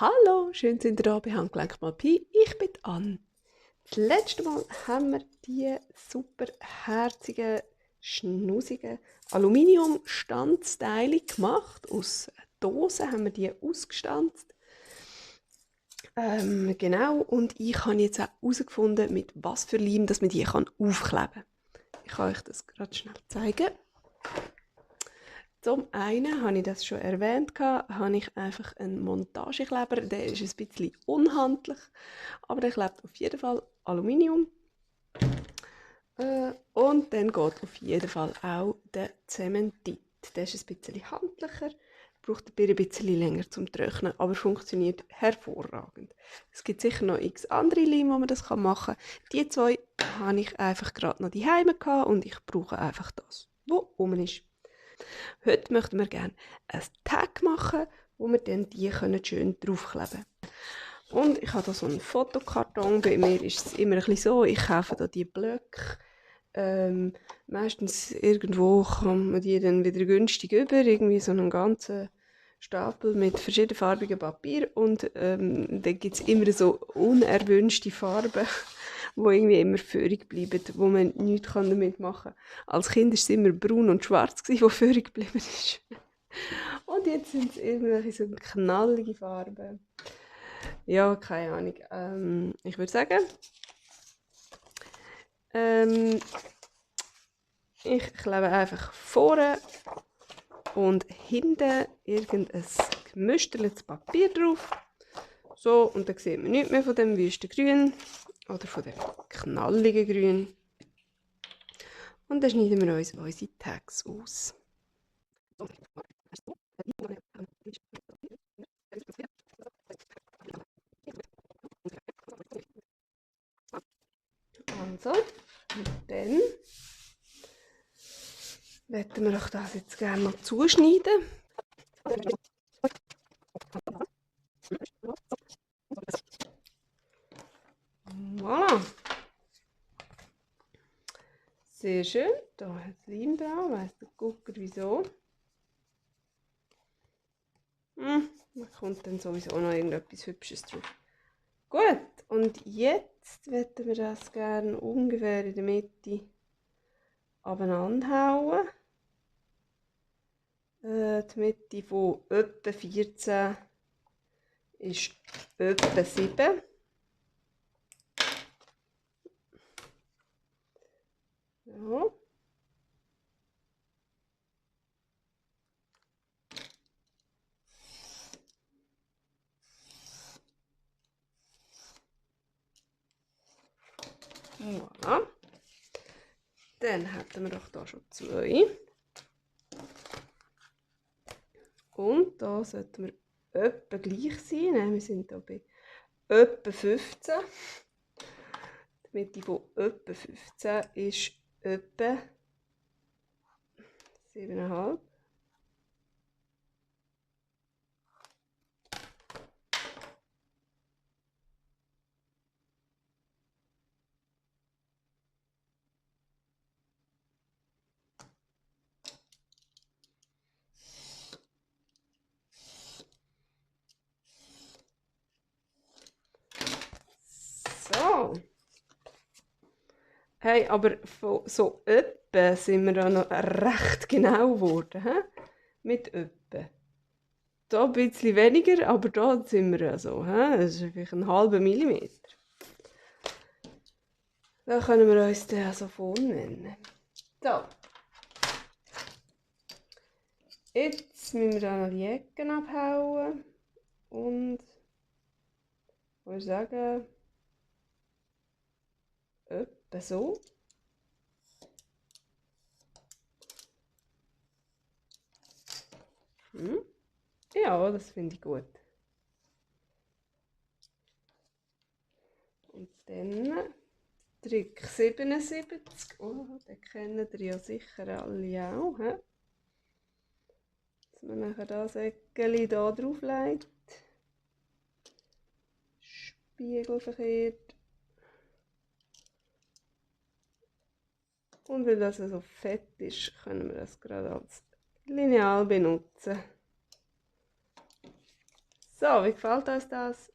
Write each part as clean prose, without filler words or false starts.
Hallo, schön sind ihr da bei Handgelenk mal Pi. Ich bin Anne. Das letzte Mal haben wir die super herzigen, schnusigen Aluminium-Stanzteile gemacht. Aus Dosen haben wir die ausgestanzt. Genau, und ich habe jetzt auch herausgefunden, mit was für Leim dass man die aufkleben kann. Ich kann euch das gerade schnell zeigen. Zum einen, habe ich das schon erwähnt, habe ich einfach einen Montagekleber. Der ist ein bisschen unhandlich, aber der klebt auf jeden Fall Aluminium. Und dann geht auf jeden Fall auch der Zementit. Der ist ein bisschen handlicher, braucht ein bisschen länger zum Trocknen, aber funktioniert hervorragend. Es gibt sicher noch x andere Leim, wo man das machen kann. Die zwei habe ich einfach gerade noch daheim gehabt und ich brauche einfach das, was rum ist. Heute möchten wir gerne ein Tag machen, wo wir dann die schön draufkleben können. Und ich habe hier so einen Fotokarton. Bei mir ist es immer ein bisschen so, ich kaufe hier die Blöcke. Meistens irgendwo kommt man die dann wieder günstig über, irgendwie so einen ganzen Stapel mit verschiedenfarbigen Papier und dann gibt es immer so unerwünschte Farben, die irgendwie immer führig bleiben, wo man nichts damit machen kann. Als Kind war es immer braun und schwarz, wo führig geblieben ist. Und jetzt sind es irgendwelche so knallige Farben. Ja, keine Ahnung. Ich würde sagen, ich klebe einfach vorne und hinten irgendein gemüsteltes Papier drauf. So, und dann sieht man nichts mehr von dem wüsten Grün oder von dem knalligen Grün. Und dann schneiden wir uns unsere Tags aus. Also, und dann möchten wir das jetzt gerne noch zuschneiden. Voilà. Sehr schön. Da hat es Leim drauf. Weiss der Gucker wieso. Da kommt dann sowieso noch irgendetwas Hübsches drauf. Gut, und jetzt möchten wir das gerne ungefähr in der Mitte aneinander hauen. Die Mitte von etwa 14 ist etwa 7. Ja. Voilà. Dann hätten wir doch da schon 2. Und da sollten wir etwa gleich sein. Nein, wir sind hier bei etwa 15. Die Mitte von etwa 15 ist etwa 7,5. So. Hey, aber von so etwa sind wir da noch recht genau geworden. He? Mit etwa. Da ein bisschen weniger, aber da sind wir ja so. He? Das ist vielleicht ein halber Millimeter. Da können wir uns den also von nennen. So. Jetzt müssen wir da noch die Ecken abhauen. Und ich würde sagen, etwa so. Ja, das finde ich gut. Und dann Trick 77. Oh, den kennen ihr ja sicher alle auch. He? Dass man nachher das Eckchen hier drauf legt. Spiegelverkehrt. Und weil das so fett ist, können wir das gerade als Lineal benutzen. So, wie gefällt uns das?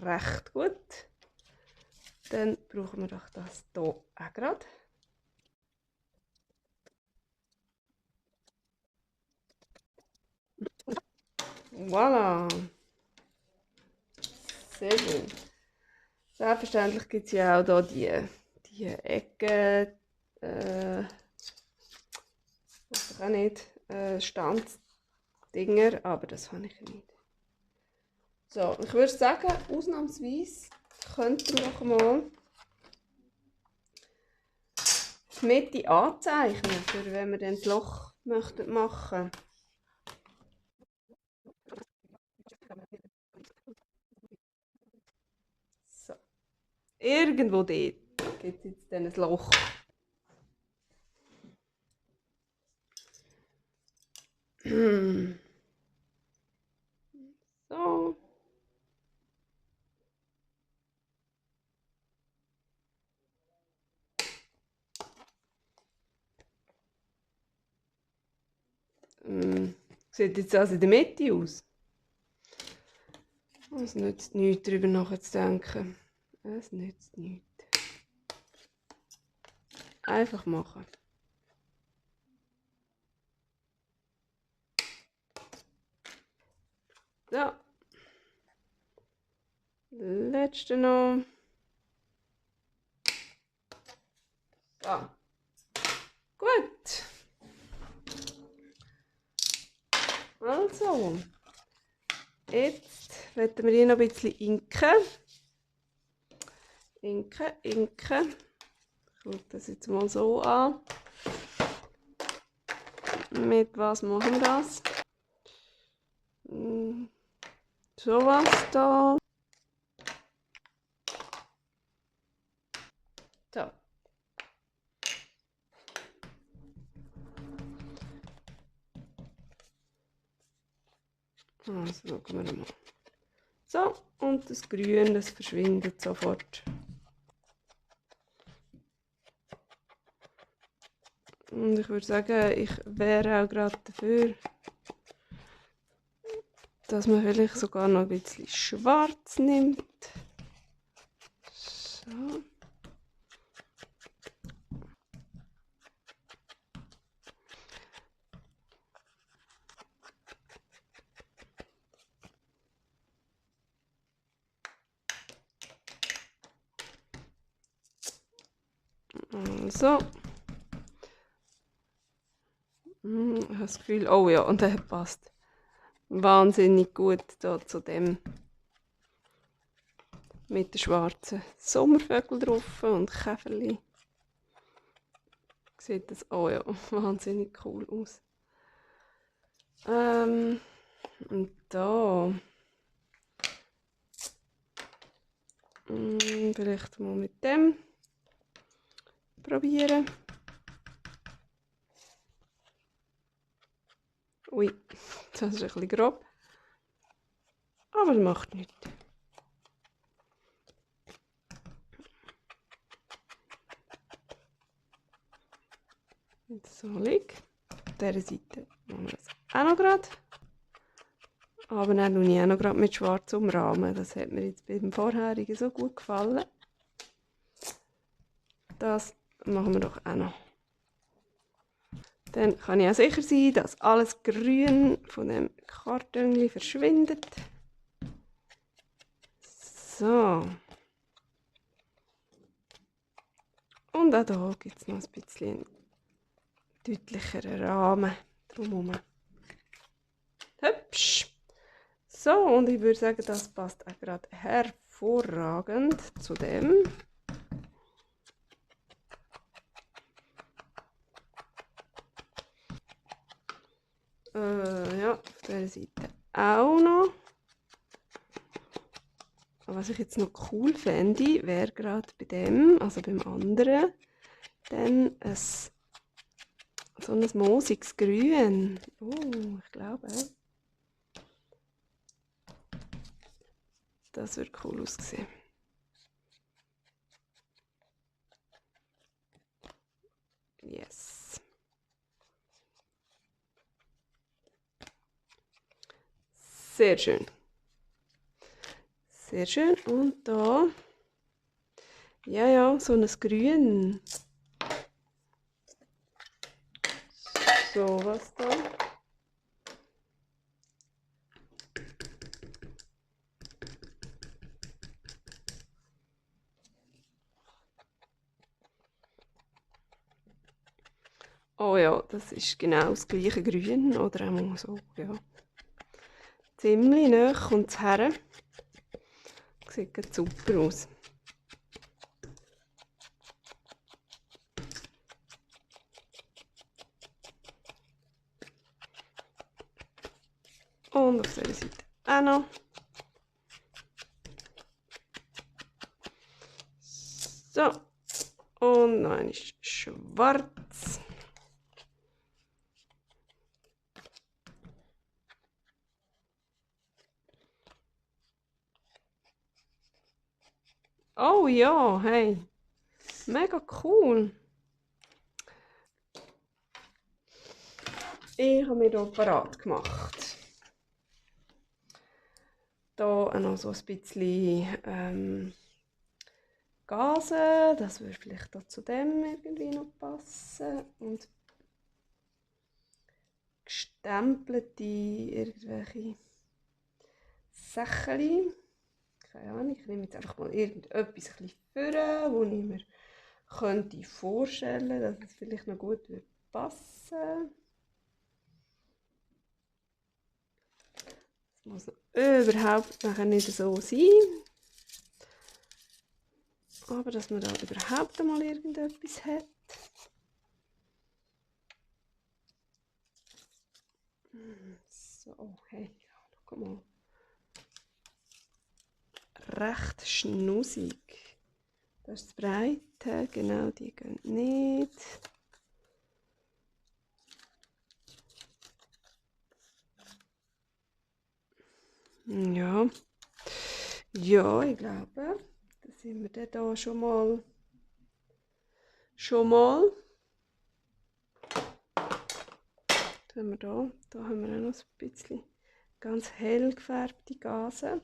Recht gut. Dann brauchen wir doch das hier auch gerade. Voilà. Sehr schön. Selbstverständlich gibt es ja auch hier die Ecken, weiß ich auch nicht, Standdinger, aber das habe ich nicht. So, ich würde sagen, ausnahmsweise könnten wir doch mal die Mitte anzeichnen, für wenn wir dann das Loch möchten machen. So. Irgendwo dort gibt es jetzt dann ein Loch. So. Sieht jetzt also in der Mitte aus. Es nützt nichts, darüber nachzudenken. Es nützt nichts. Einfach machen. So. Letzte noch. So. Gut. Also. Jetzt werden wir hier noch ein bisschen inken. Inken. Ich schaue das jetzt mal so an. Mit was machen wir das? Sowas da. So. Also schauen wir mal. So, und das Grün, das verschwindet sofort. Und ich würde sagen, ich wäre auch gerade dafür, dass man vielleicht sogar noch ein bisschen schwarz nimmt. So. Also. Ich habe das Gefühl, oh ja, und der passt wahnsinnig gut da zu dem mit den schwarzen Sommervögeln drauf und Käferli. Sieht das, oh ja, wahnsinnig cool aus. Und da vielleicht mal mit dem probieren. Ui, das ist ein bisschen grob. Aber es macht nichts. So liegt. Auf dieser Seite machen wir das auch noch gerade. Aber dann tue ich auch noch gerade mit schwarz umrahmen. Das hat mir jetzt beim vorherigen so gut gefallen. Das machen wir doch auch noch. Dann kann ich auch sicher sein, dass alles Grün von dem Karton verschwindet. So. Und auch hier gibt es noch ein bisschen deutlicheren Rahmen drumherum. Hübsch. So, und ich würde sagen, das passt auch gerade hervorragend zu dem. Ja, auf dieser Seite auch noch. Was ich jetzt noch cool fände, wäre gerade bei dem, also beim anderen, dann so ein moosiges Grün. Oh, ich glaube. Das würde cool aussehen. Yes. Sehr schön. Sehr schön. Und da, ja, so ein Grün. So, was da? Oh ja, das ist genau das gleiche Grün. Oder auch mal so, ja. Ziemlich nah kommt es her. Sieht gerade super aus. Und auf dieser Seite auch noch. So. Und noch einmal schwarz. Oh ja, hey. Mega cool. Ich habe mir hier parat gemacht. Hier noch so ein bisschen Gase. Das würde vielleicht auch zu dem irgendwie noch passen. Und gestempelte irgendwelche Sachen. Keine Ahnung, ich nehme jetzt einfach mal irgendetwas ein bisschen vor, wo ich mir könnte vorstellen, dass es vielleicht noch gut würde passen. Das muss überhaupt nachher nicht so sein. Aber dass man da überhaupt einmal irgendetwas hat. So, hey, schau mal. Recht schnussig. Das ist das Breite, genau, die gehen nicht. Ja. Ja, ich glaube, da sind wir dann da schon mal. Da haben wir auch noch ein bisschen ganz hell gefärbte Gase.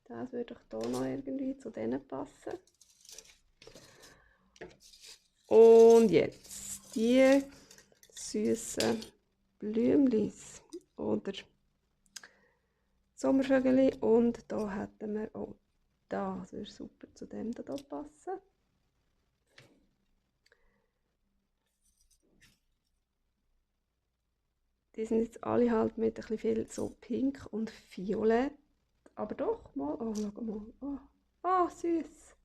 Das würde doch hier noch irgendwie zu denen passen. Und jetzt die süßen Blümlis oder Sommervögel. Und da hätten wir auch das würde super zu dem hier passen. Die sind jetzt alle halt mit ein bisschen viel so pink und violett. Aber doch mal, oh, schau mal. Oh, süß.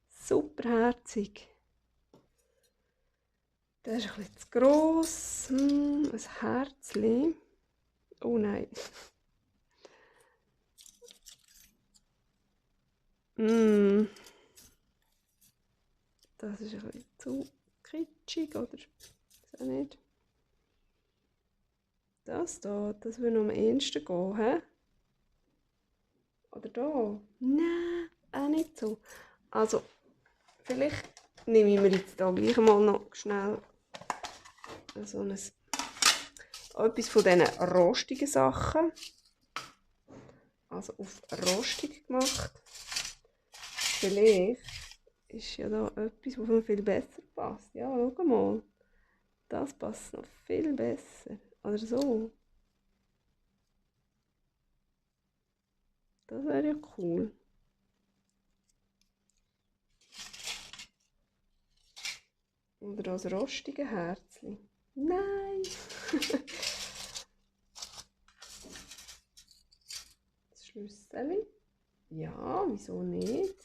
Super herzig. Der ist ein bisschen zu gross. Ein Herzchen. Oh nein. Das ist ein bisschen zu kitschig, oder? Ist auch nicht. Das hier, das würde am ehesten gehen, hä? Oder da? Nein, auch nicht so. Also, vielleicht nehme ich mir jetzt hier gleich mal noch schnell so etwas von diesen rostigen Sachen. Also auf rostig gemacht. Vielleicht ist ja da etwas, was mir viel besser passt. Ja, schau mal. Das passt noch viel besser. Oder so. Das wäre ja cool. Oder das rostige Herzchen. Nein! Das Schlüssel. Ja, wieso nicht?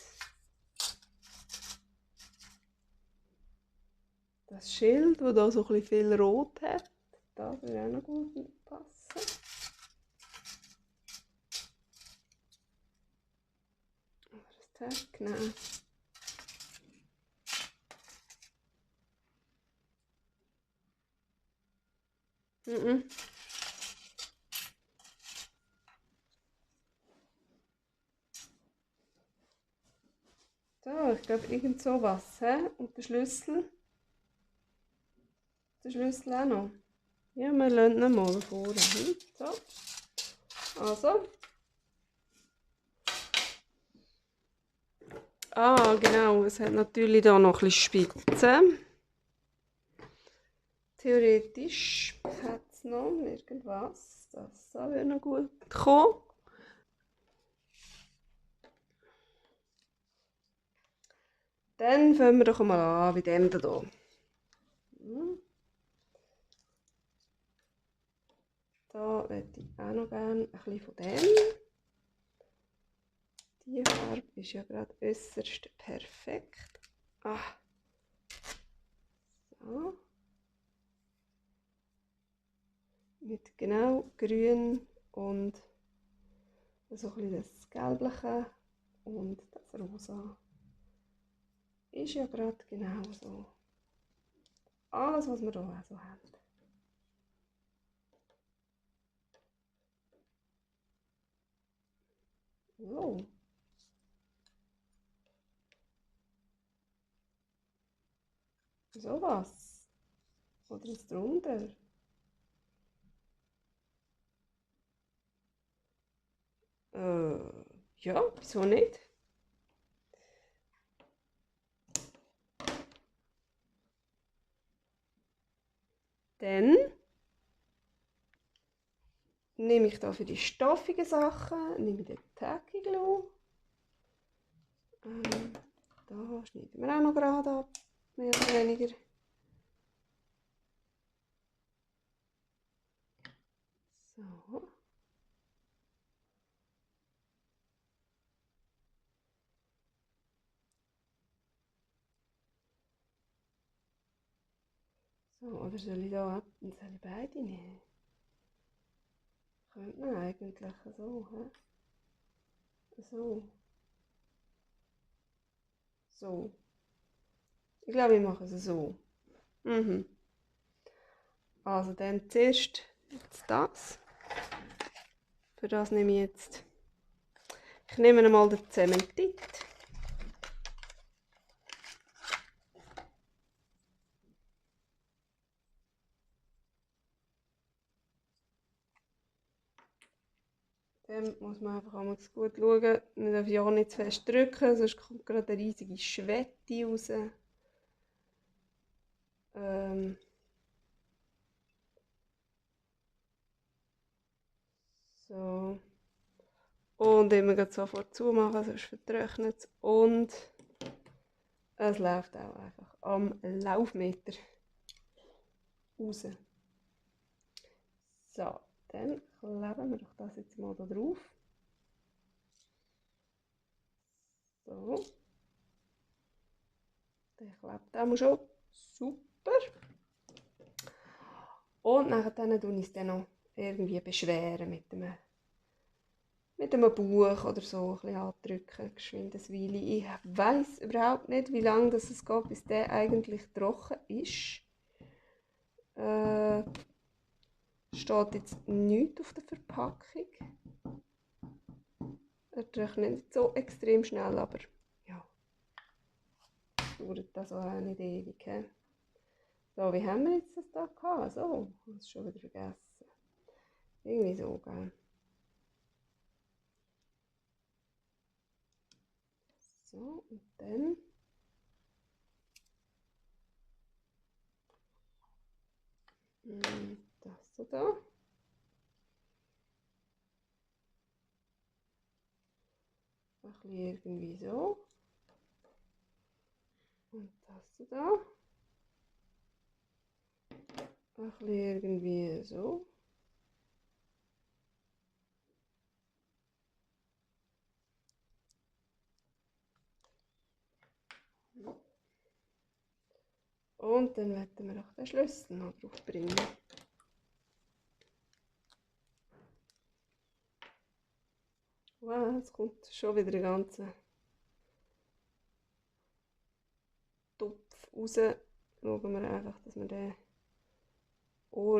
Das Schild, das hier so ein bisschen viel Rot hat, das würde auch noch gut passen. Oder das Tag, nein. So, ich glaube irgend sowas, hä? Und der Schlüssel? Der Schlüssel auch noch. Ja, wir lassen ihn mal vorne. So. Also. Ah, genau, es hat natürlich da noch ein bisschen Spitzen. Theoretisch hat es noch irgendwas. Das wäre noch gut kommen. Dann fangen wir doch mal an bei dem hier. Da hätte ich auch noch gerne ein bisschen von dem. Die Farbe ist ja gerade äußerst perfekt. Ah. So. Mit genau grün und so ein bisschen das Gelbliche und das Rosa. Ist ja gerade genau so. Alles, was wir hier auch so haben. So. So was. Oder ist drunter? Ja, wieso nicht? Dann nehme ich da für die stoffigen Sachen nehme ich den Tacky Glue. Da schneiden wir auch noch gerade ab, mehr oder weniger. So. So, oder soll ich da soll ich beide nehmen? Könnte man eigentlich so, hä? So. So. Ich glaube, ich mache es so. Mhm. Also dann zuerst jetzt das. Für das nehme ich jetzt. Ich nehme einmal den Zementit. Dann muss man einfach einmal gut schauen. Man darf ja nicht zu fest drücken, sonst kommt gerade eine riesige Schwette raus. So. Und immer sofort zumachen, sonst vertrocknet es. Und es läuft auch einfach am Laufmeter raus. So, dann kleben wir doch das jetzt mal da drauf. So. Der klebt auch schon. Super. Und nachher tue ich es dann noch irgendwie beschweren mit einem Buch oder so, ein bisschen andrücken, geschwind eine Weile. Ich weiss überhaupt nicht, wie lange das es geht, bis der eigentlich trocken ist. Steht jetzt nichts auf der Verpackung. Er trocknet nicht so extrem schnell, aber ja, dauert das auch nicht ewig. He? So, wie haben wir jetzt das da gehabt? So, ich habe es schon wieder vergessen. Irgendwie so, gell? So, und dann das so da. Ein bisschen irgendwie so. Und das so da. Ein bisschen irgendwie so. Und dann werden wir auch den Schlüssel noch drauf bringen. Wow, jetzt kommt schon wieder ein ganzer Topf raus. Schauen wir einfach, dass wir den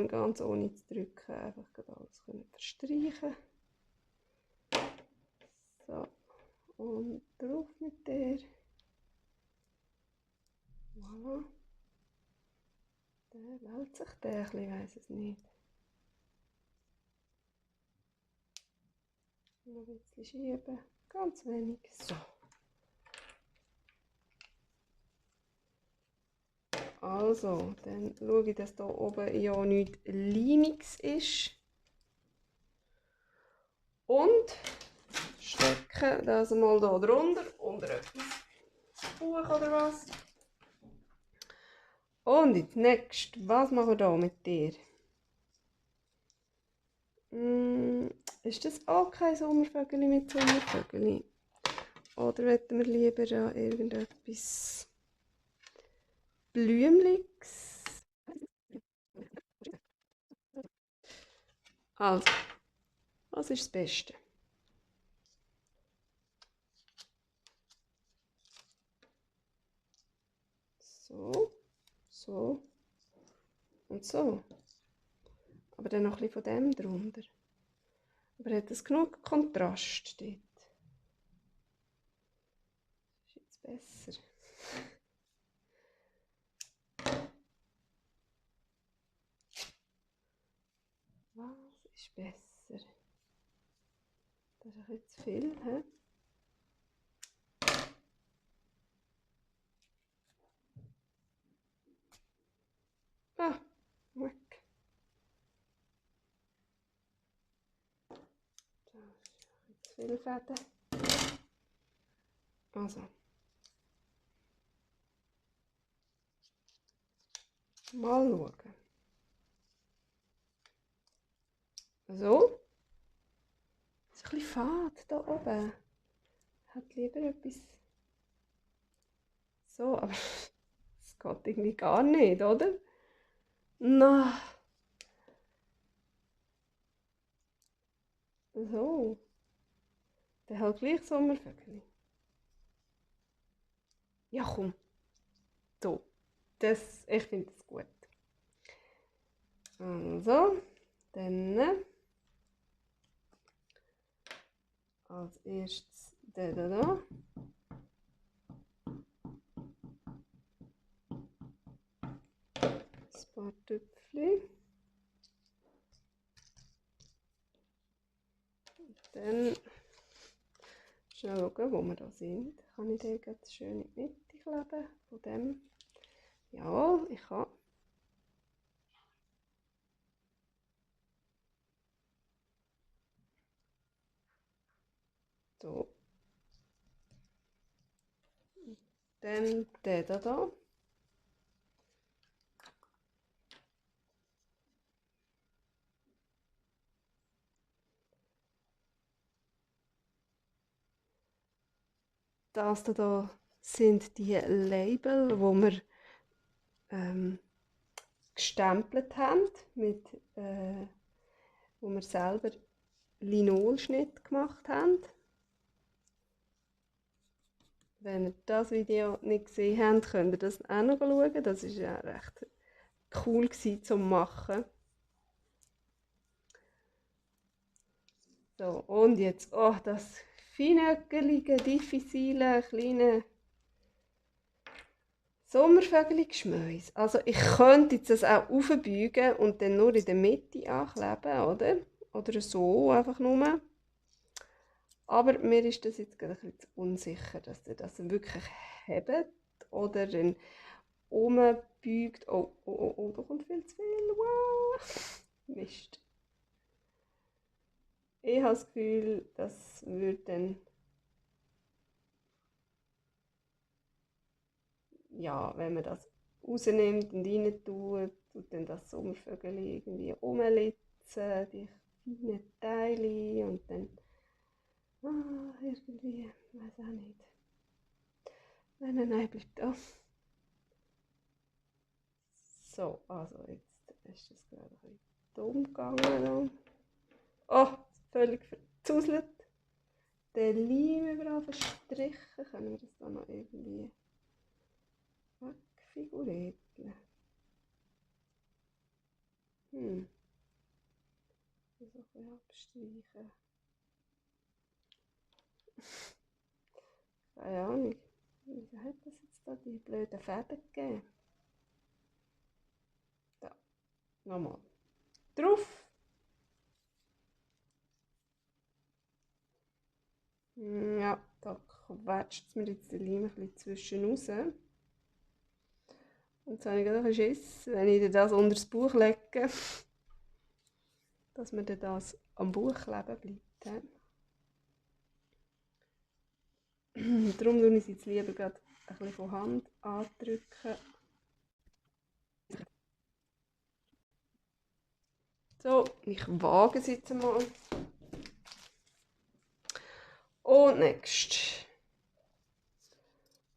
ganz ohne zu drücken einfach alles verstreichen können. So, und drauf mit der. Voilà. Der wählt sich der ein bisschen, ich weiss es nicht. Noch ein bisschen schieben, ganz wenig. So. Also, dann schaue ich, dass hier oben ja nichts Leimiges ist. Und stecke das mal hier drunter, unter etwas Buch oder was. Und jetzt nächst, was machen wir hier mit dir? Ist das auch kein Sommervögel mit Sommervögel? Oder wollen wir lieber ja irgendetwas Blümliches? Also, was ist das Beste? So, so und so. Aber dann noch ein bisschen von dem drunter. Aber hat es genug Kontrast dort? Das ist jetzt besser. Was ist besser? Das ist ein bisschen zu viel, hä? Ah, weg. Da ist zu viel Fäden. Also. Mal schauen. So. Ist ein bisschen fad da oben. Hat lieber etwas. So, aber es geht irgendwie gar nicht, oder? Na. So. Dann halt gleich Sommervögel. Ja, komm. So. Ich finde das gut. Also. Dann. Als erstes den da. Ein paar Tüpfchen. Dann schnell schauen, wo wir da sind. Kann ich den ganz schön in die Mitte kleben? Von dem. Jawohl, ich kann. So. Dann den da. Das da sind die Label, wo wir gestempelt haben, wo wir selber Linolschnitt gemacht haben. Wenn ihr das Video nicht gesehen habt, könnt ihr das auch noch schauen. Das war ja recht cool zum Machen. So, und jetzt, oh, das feinöckelige, diffizile, kleine Sommervögel-Geschmäus. Also ich könnte jetzt das auch aufbeugen und dann nur in der Mitte ankleben, oder? Oder so, einfach nur. Aber mir ist das jetzt gerade ein bisschen zu unsicher, dass ihr das wirklich hebt oder dann umbeugt. Oh, oh, oh, oh, da kommt viel zu viel. Wow. Mist. Ich habe das Gefühl, das würde dann, ja, wenn man das rausnimmt und rein tut und dann das Sommervögel irgendwie rumlitzen, die feinen Teile und dann, irgendwie, weiß auch nicht. Nein, nein, nein, bleibt da. So, also jetzt ist das gerade ein bisschen dumm gegangen. Oh, völlig verzuselt. Den Leim überall verstrichen. Können wir das da noch irgendwie wegfigurieren? Das so ein bisschen abstreichen. Keine Ahnung. Wieso hat das jetzt da die blöden Fäden gegeben? Da, nochmal. Drauf. Ja, da quetscht es mir jetzt den Leim ein bisschen zwischen raus. Und jetzt habe ich gerade ein bisschen Schiss, wenn ich dir das unter das Buch lege, dass mir dann das am Buch kleben bleibt. Darum tue ich es jetzt lieber gerade ein bisschen von Hand andrücken. So, ich wage es jetzt mal. Und next.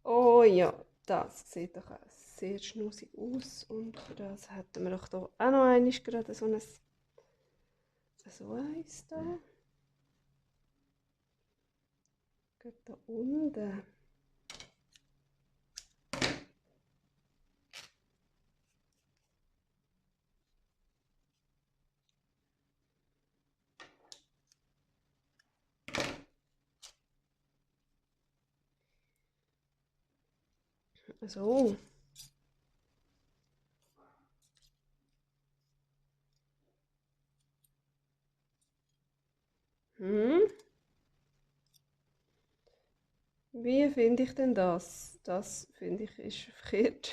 Oh ja, das sieht doch auch sehr schnussig aus. Und für das hätten wir doch hier auch noch einmal gerade so eins da. Gerade da unten. So. Wie finde ich denn das? Das finde ich ist verkehrt.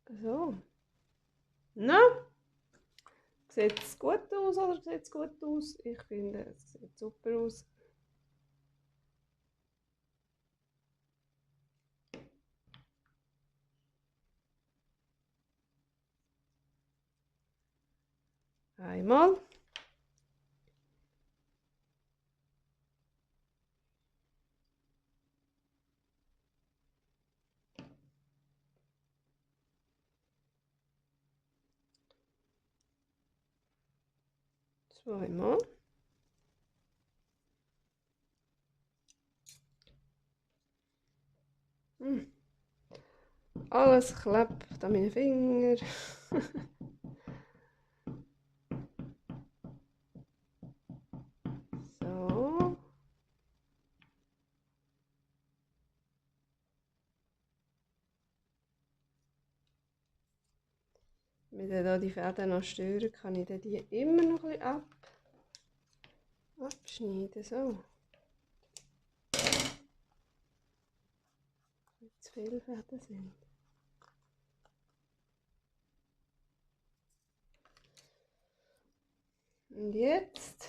So. Na? Sieht es gut aus oder sieht es gut aus? Ich finde, es sieht super aus. Einmal. Zweimal. Alles klebt an meinen Fingern. So. Wenn ich dann die Fäden noch stören, kann ich die immer noch ein bisschen abschneiden. So. Wenn zu viele Fäden sind. Und jetzt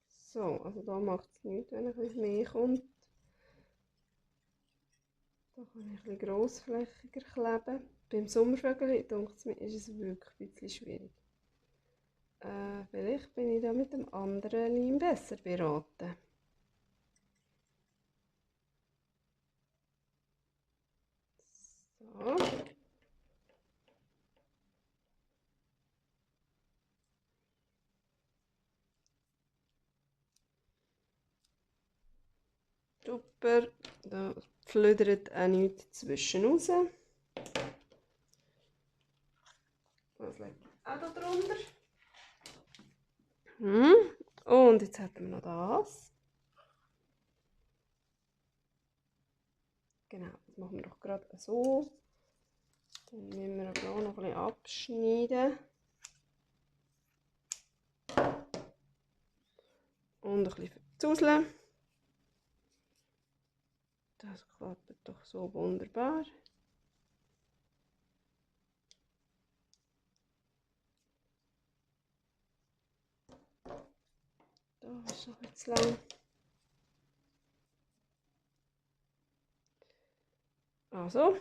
so, also da macht es nichts, wenn ein bisschen mehr kommt. Da kann ich ein bisschen grossflächiger kleben. Beim Sommervögel, denke ich mir, ist es wirklich ein bisschen schwierig. Vielleicht bin ich da mit dem anderen Leim besser beraten. So. Super, da flödert auch nichts zwischen raus. Das lege ich auch da drunter. Und jetzt hätten wir noch das. Genau, das machen wir doch gerade so. Dann müssen wir auch noch ein bisschen abschneiden. Und ein bisschen verzuseln. Das klappt doch so wunderbar. Da ist noch ein zu lang. Also.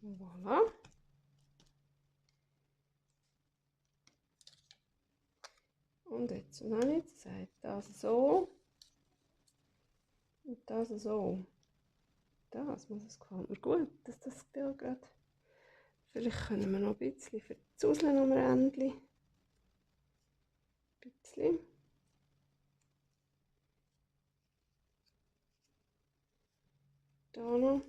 Voilà. Und jetzt noch nicht, sagt das so und das so. Das muss es gefällt mir gut, dass das da geht. Vielleicht können wir noch ein bisschen verzuseln am Rändchen. Ein bisschen. Da noch.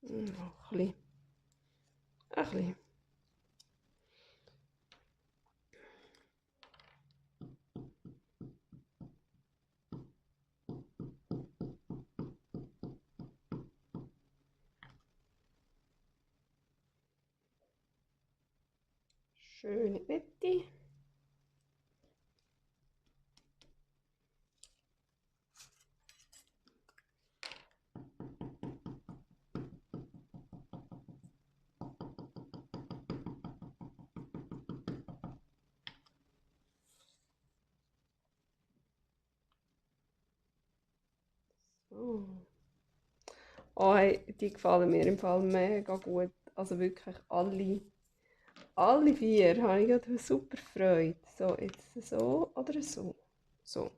Noch ein bisschen. Ein bisschen. Schön in die Mitte. So. Oh, hey, die gefallen mir im Fall mega gut. Also wirklich alle 4 habe ich gerade super Freude. So, jetzt so oder so. So.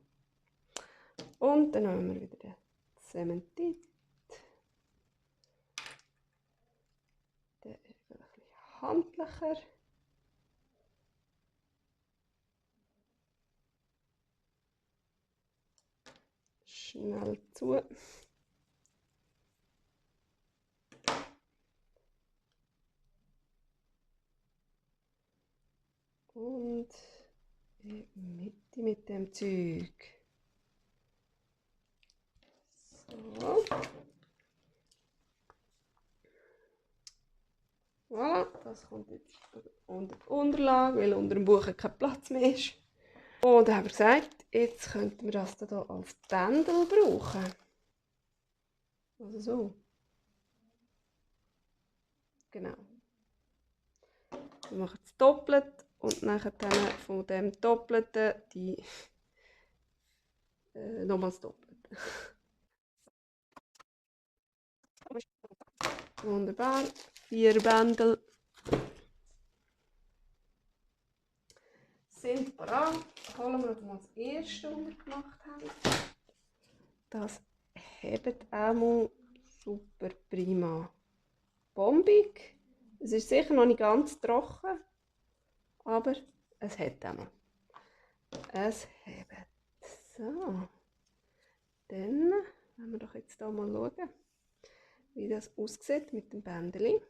Und dann haben wir wieder den Zementit. Der ist ein bisschen handlicher. Schnell zu. Und in die Mitte mit dem Zeug. So. Voilà, das kommt jetzt unter die Unterlage, weil unter dem Buch kein Platz mehr ist. Und dann haben wir gesagt, jetzt könnten wir das hier als Bändel brauchen. Also so. Genau. Wir machen es doppelt und nachher dann von dem Doppelten die nochmals doppelt. Wunderbar. 4 Bändel sind parat. Holen wir mal das erste, was wir gemacht haben. Das hebt auch mal super prima. Bombig. Es ist sicher noch nicht ganz trocken, aber es hat auch mal. Es hebt. So. Dann wollen wir doch jetzt hier mal schauen, wie das aussieht mit dem Bändeli.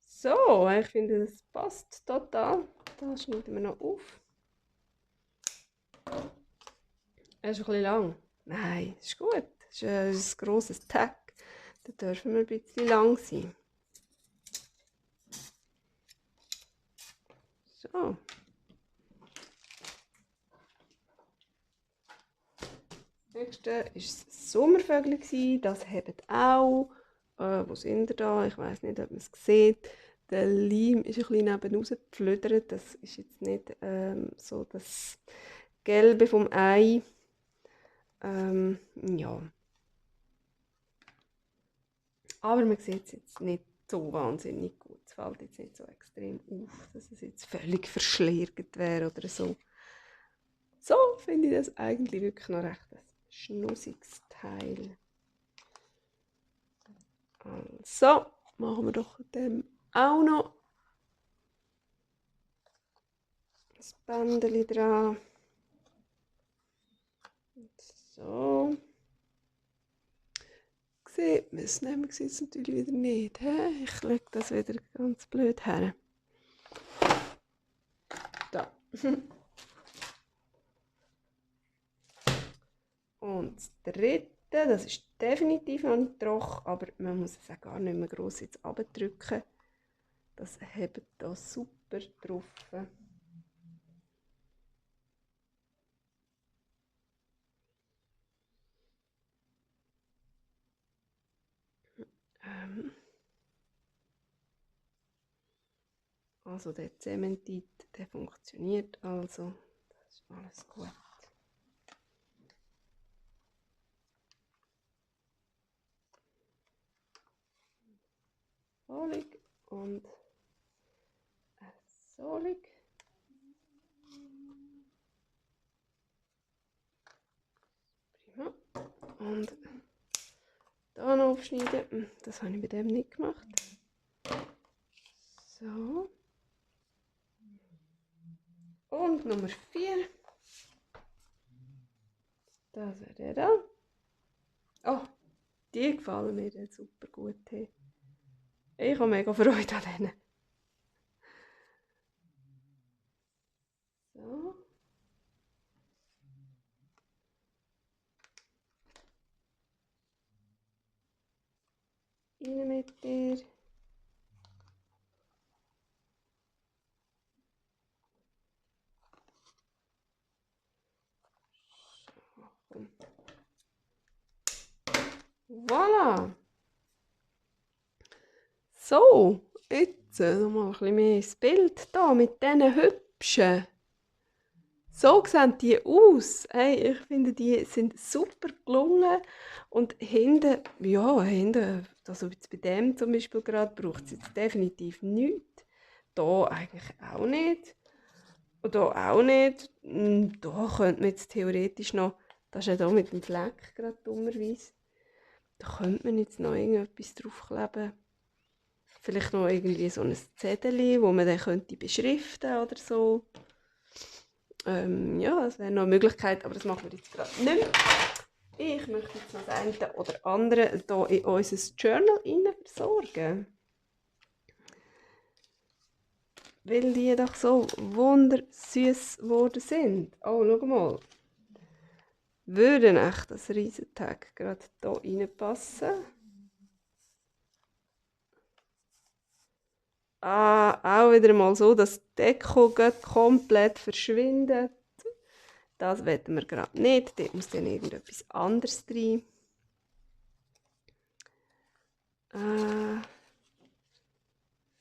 So, ich finde, das passt total. Das schneiden wir noch auf. Er ist ein bisschen lang. Nein, ist gut. Das ist ein grosses Tag. Da dürfen wir ein bisschen lang sein. So. Das nächste war das Sommervögel. Das hebt auch. Wo sind ihr da? Ich weiß nicht, ob man es sieht. Der Leim ist ein bisschen neben rausgeflödert. Das ist jetzt nicht so das Gelbe vom Ei. Ja. Aber man sieht es jetzt nicht so wahnsinnig gut. Es fällt jetzt nicht so extrem auf, dass es jetzt völlig verschleiert wäre oder so. So finde ich das eigentlich wirklich noch recht ein schnussiges Teil. Also, machen wir doch dem auch noch das Bändchen dran. So. Sieht man es? Nein, man sieht es natürlich wieder nicht. He? Ich lege das wieder ganz blöd her. Da. Und das dritte, das ist definitiv noch nicht trocken, aber man muss es auch gar nicht mehr gross jetzt abdrücken. Das hebt da super drauf. Also der Zementit, der funktioniert also. Das ist alles gut. Solig und solig. Und da noch aufschneiden. Das habe ich bei dem nicht gemacht. So. Und Nummer 4. Das wäre der da. Oh, die gefallen mir super gut. Hey. Ich habe mega Freude an denen. So. Rein mit dir. Voilà! So, jetzt nochmal ein bisschen mehr ins Bild hier mit diesen hübschen. So sehen die aus. Hey, ich finde, die sind super gelungen. Und hinten, also jetzt bei dem zum Beispiel gerade, braucht es jetzt definitiv nichts. Hier eigentlich auch nicht. Und hier auch nicht. Da könnte man jetzt theoretisch noch, das ist ja hier mit dem Fleck gerade dummerweise, da könnte man jetzt noch irgendetwas draufkleben. Vielleicht noch irgendwie so ein Zettel, wo man dann könnte beschriften oder so. Ja, das wäre noch eine Möglichkeit, aber das machen wir jetzt gerade nicht mehr. Ich möchte jetzt noch das eine oder andere hier in unser Journal versorgen. Weil die doch so wundersüß geworden sind. Oh, schau mal. Würde echt das Riesentag gerade hier reinpassen? Auch wieder mal so, dass die Deko komplett verschwindet. Das wollen wir gerade nicht. Dort muss dann irgendetwas anderes rein.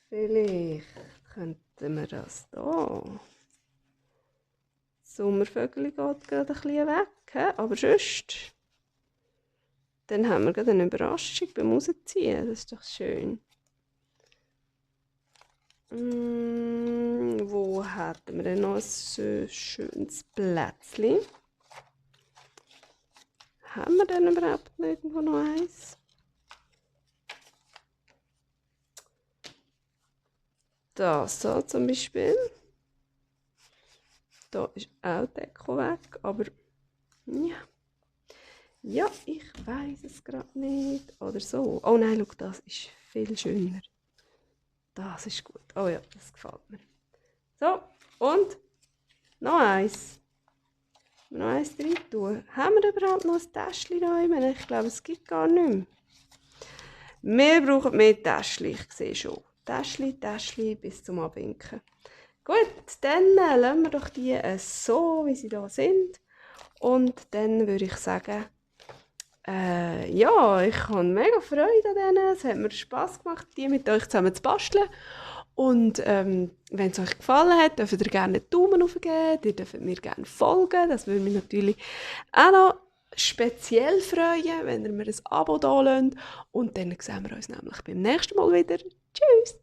Vielleicht könnten wir das hier. Das Sommervögel geht gerade ein bisschen weg, aber sonst. Dann haben wir gerade eine Überraschung beim Rausziehen. Das ist doch schön. Wo hätten wir denn noch ein so schönes Plätzchen? Haben wir denn überhaupt irgendwo noch eins? Das so zum Beispiel. Da ist auch die Deko weg, aber ja. Ja, ich weiß es gerade nicht. Oder so. Oh nein, schau, das ist viel schöner. Das ist gut. Oh ja, das gefällt mir. So, und noch eins. Noch eins rein tun. Haben wir überhaupt noch ein Täschchen rein? Ich glaube, es gibt gar nicht mehr. Wir brauchen mehr Täschchen, ich sehe schon. Täschchen bis zum Abwinken. Gut, dann lassen wir doch die so, wie sie da sind. Und dann würde ich sagen, ja, ich habe mega Freude an denen. Es hat mir Spass gemacht, die mit euch zusammen zu basteln. Und wenn es euch gefallen hat, dürft ihr gerne einen Daumen hoch geben. Ihr dürft mir gerne folgen. Das würde mich natürlich auch noch speziell freuen, wenn ihr mir ein Abo da lasst. Und dann sehen wir uns nämlich beim nächsten Mal wieder. Tschüss!